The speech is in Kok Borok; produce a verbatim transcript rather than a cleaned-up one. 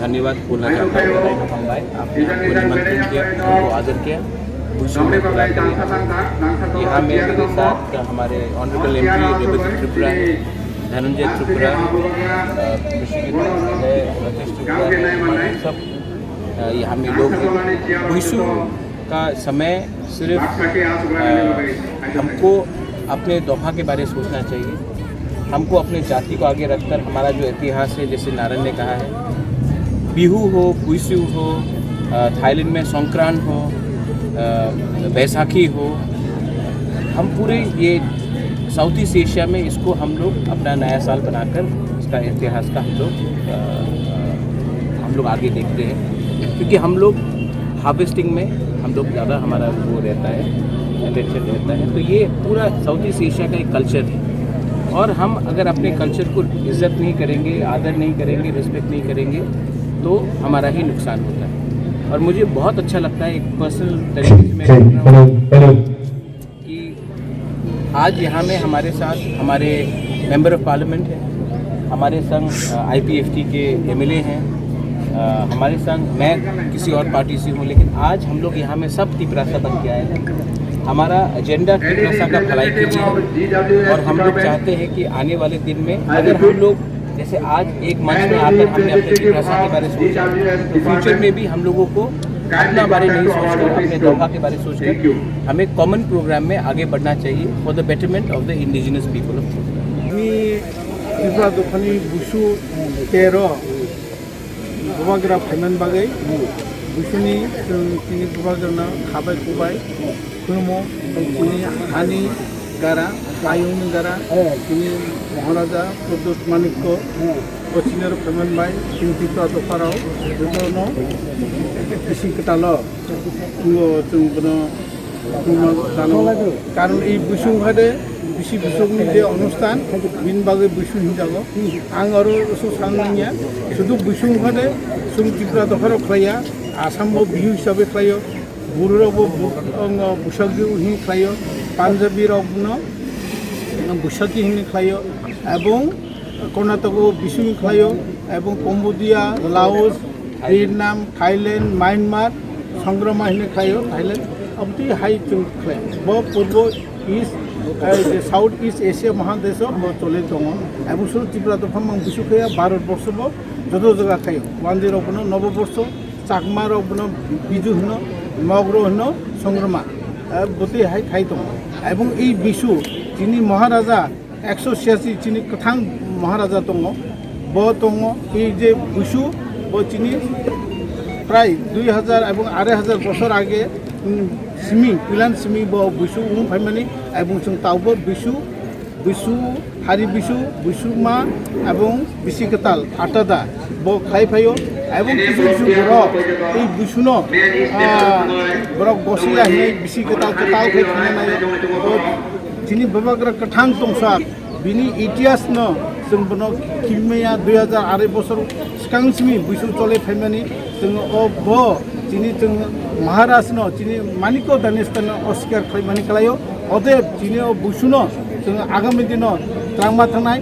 धन्यवाद बोलना चाहता हूँ, आपने हमको निमंत्रण किया, हमको आदर किया। बुशु में बुलाया था यहाँ। यहाँ में मेरे साथ हमारे ऑनरेबल एमपी रेवती त्रिपुरा है, धनंजय त्रिपुरा, अ, ऋषिकेश है, रतीश त्रिपुरा है, हमारे सब, अ, यहाँ में लोग हैं। बुशु का समय सिर्फ, अ, हमको अपने दोहा के बारे में सोचना चाहिए। हमको अपने जाति को आगे रखकर हमारा जो इतिहास है, जैसे नारायण ने कहा है, बिहू हो, बुशु हो, अ, थाईलैंड में संक्रांत हो, अ, बैसाखी हो, हम पूरे ये साउथ ईस्ट एशिया में इसको हम लोग अपना नया साल बनाकर इसका इतिहास का हम लोग, अ, अ, हम लोग आगे देखते हैं, क्योंकि हम लोग हार्वेस्टिंग में हम लोग ज़्यादा हमारा वो रहता है, अटेंशन रहता है। तो ये पूरा साउथ ईस्ट एशिया का एक कल्चर है, और हम अगर अपने कल्चर को इज्जत नहीं करेंगे, आदर नहीं करेंगे, रिस्पेक्ट नहीं करेंगे, तो हमारा ही नुकसान होता है। और मुझे बहुत अच्छा लगता है, एक पर्सनल तरीके से मैं बोल रहा हूँ कि आज यहाँ में हमारे साथ हमारे मेंबर ऑफ पार्लियामेंट हैं, हमारे संग आईपीएफटी के एमएलए हैं, अ, हमारे संग, मैं किसी और पार्टी से हूँ, लेकिन आज हम लोग यहाँ में सब तिपरासा बन के आए हैं। हमारा एजेंडा तिपरासा का भलाई के लिए है, और हम लोग चाहते हैं कि आने वाले दिन में अगर हम लोग जैसे आज एक मंच में आकर हमने अपने तिपरासा के बारे में सोचा, तो फ्यूचर में भी हम लोगों को अपना बारे नहीं सोचकर, अपने दोहा के बारे में सोचकर हमें कॉमन प्रोग्राम में आगे बढ़ना चाहिए for the betterment of the indigenous people of Tripura. Ni Tripura dophani busu tero bubagra phaiman bagwi busuni chwng tini bubagrano khabai kubai khulumo, tini hani gara, ayungni gara, tini Maharaja Pradyut Manikya, o senior payment bai, tini Tripura dopharao, jotono bising kwtalo, chwng bono, chwng bono, karon ei bising hade, bisi bisokni je onusthan, bini bagwi bising hinjago. Ang aro so sanmanya, sudu bising hade, chwng Tripura dopharao khlaiya, Assam bo bihu hisabe khlaio, Bororok bo bu-, ang, Bushagi hin khlaio, Punjabi rok no Bushagi hin khlaio, ebong Karnataka o bising khlaio, ebong Cambodia, Laos, Vietnam, Thailand, Myanmar, Songrama hin khlaio, Thailand, aboni hai chwng khlai. Bo purbo East, eh, je South East Asia Mahadesh o bo choli tongo. Ebong suru Tripura dopha mang bising khaya Bharat borso bo joto jaga khaio. Wandi rok bono Nobo borso, Chakma rok bono Biju hino, Mogro hino, Songroma. Eh, boti hai khai tongo. Ebong ei bisu chini Maharaja ekso siasi chini kwthang Maharaja tongo. Bo tongo ei je bisu bo chini prai dui hajar ebong arai hajar bosor age, mm, simi, pilan simi bo bisu wng phaimani ebong chwng taubo bisu Bisu, hari bisu, bisu ma, ebong bisi kwtal, atada, bo khlai phaio, ebong kisu kisu borok, ei bisuno, ah, borok gosiya hinwi bisi kwtal kwtal khe khna naio. O chini bubagra kwthang tongsak, bini itihas no chwng bono khibimaya dui hajar arai bosor swkang simi bisu chole phaimani, chwng o bo chini chwng Maharaj no, chini Manikya Dynasty no osikar khlaimani khlaio, odeb chini o bisuno chwng agami dino twlangma thangnai.